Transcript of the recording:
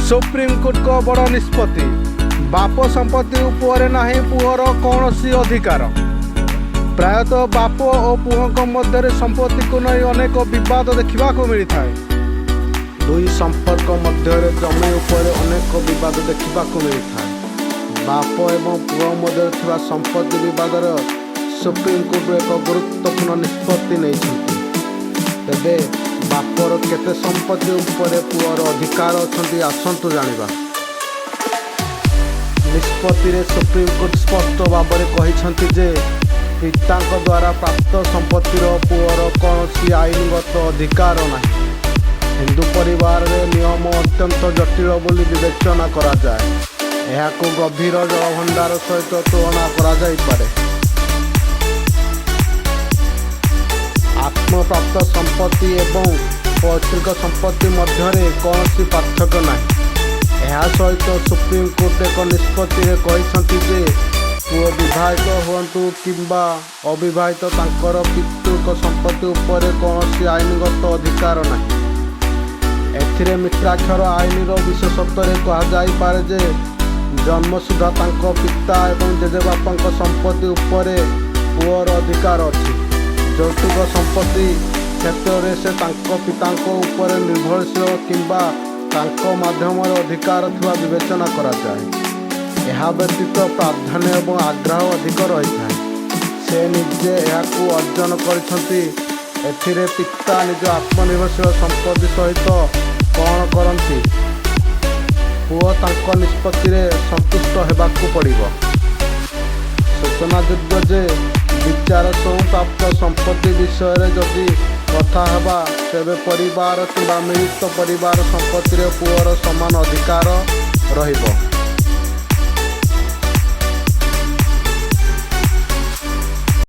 ସୁପ୍ରିମକୋର୍ଟଙ୍କ ବଡ଼ ନିଷ୍ପତ୍ତି। ବାପ ସମ୍ପତ୍ତି ଉପରେ ନାହିଁ ପୁଅର କୌଣସି ଅଧିକାର। ପ୍ରାୟତଃ ବାପ ଓ ପୁଅଙ୍କ ମଧ୍ୟରେ ସମ୍ପତ୍ତିକୁ ନେଇ ଅନେକ ବିବାଦ ଦେଖିବାକୁ ମିଳିଥାଏ। ଦୁଇ ସମ୍ପର୍କ ମଧ୍ୟରେ ଜମି ଉପରେ ଅନେକ ବିବାଦ ଦେଖିବାକୁ ମିଳିଥାଏ। ବାପ ଏବଂ ପୁଅ ମଧ୍ୟରେ ଥିବା ସମ୍ପତ୍ତି ବିବାଦର ସୁପ୍ରିମକୋର୍ଟ ଏକ ଗୁରୁତ୍ୱପୂର୍ଣ୍ଣ ନିଷ୍ପତ୍ତି ନେଇଛନ୍ତି। ତେବେ ବାପର କେତେ ସମ୍ପତ୍ତି ଉପରେ ପୁଅର ଅଧିକାର ଅଛନ୍ତି, ଆସନ୍ତୁ ଜାଣିବା। ନିଷ୍ପତ୍ତିରେ ସୁପ୍ରିମକୋର୍ଟ ସ୍ପଷ୍ଟ ଭାବରେ କହିଛନ୍ତି ଯେ ପିତାଙ୍କ ଦ୍ୱାରା ପ୍ରାପ୍ତ ସମ୍ପତ୍ତିର ପୁଅର କୌଣସି ଆଇନଗତ ଅଧିକାର ନାହିଁ। ହିନ୍ଦୁ ପରିବାରରେ ନିୟମ ଅତ୍ୟନ୍ତ ଜଟିଳ ବୋଲି ବିବେଚନା କରାଯାଏ। ଏହାକୁ ଗଭୀର ଜଳଭଣ୍ଡାର ସହିତ ତୁଳନା କରାଯାଇପାରେ। ଆତ୍ମପ୍ରାପ୍ତ ସମ୍ପତ୍ତି ଏବଂ ପୈତୃକ ସମ୍ପତ୍ତି ମଧ୍ୟରେ କୌଣସି ପାର୍ଥକ୍ୟ ନାହିଁ। ଏହା ସହିତ ସୁପ୍ରିମକୋର୍ଟ ଏକ ନିଷ୍ପତ୍ତିରେ କହିଛନ୍ତି ଯେ ପୁଅ ବିବାହିତ ହୁଅନ୍ତୁ କିମ୍ବା ଅବିବାହିତ, ତାଙ୍କର ପିତୃକ ସମ୍ପତ୍ତି ଉପରେ କୌଣସି ଆଇନଗତ ଅଧିକାର ନାହିଁ। ଏଥିରେ ମିତ୍ରାକ୍ଷର ଆଇନର ବିଶେଷତ୍ୱରେ କୁହାଯାଇପାରେ ଯେ ଜନ୍ମ ସୁଦ୍ଧା ତାଙ୍କ ପିତା ଏବଂ ଜେଜେବାପାଙ୍କ ସମ୍ପତ୍ତି ଉପରେ ପୁଅର ଅଧିକାର ଅଛି। ଯୌତୁକ ସମ୍ପତ୍ତି କ୍ଷେତ୍ରରେ ସେ ତାଙ୍କ ପିତାଙ୍କ ଉପରେ ନିର୍ଭରଶୀଳ କିମ୍ବା ତାଙ୍କ ମାଧ୍ୟମରେ ଅଧିକାର ଥିବା ବିବେଚନା କରାଯାଏ। ଏହା ବ୍ୟତୀତ ପ୍ରାଧାନ୍ୟ ଏବଂ ଆଗ୍ରହ ଅଧିକ ରହିଥାଏ। ସେ ନିଜେ ଏହାକୁ ଅର୍ଜନ କରିଛନ୍ତି। ଏଥିରେ ପିତା ନିଜ ଆତ୍ମନିର୍ଭରଶୀଳ ସମ୍ପତ୍ତି ସହିତ କ'ଣ କରନ୍ତି, ପୁଅ ତାଙ୍କ ନିଷ୍ପତ୍ତିରେ ସନ୍ତୁଷ୍ଟ ହେବାକୁ ପଡ଼ିବ। ସୂଚନାଯୋଗ୍ୟ ଯେ ବିଚାର ପ୍ରାପ୍ତ ସମ୍ପତ୍ତି ବିଷୟରେ ଯଦି କଥା ହେବା, ତେବେ ପରିବାର କିମ୍ବା ମିଳିତ ପରିବାର ସମ୍ପତ୍ତିରେ ପୁଅର ସମାନ ଅଧିକାର ରହିବ।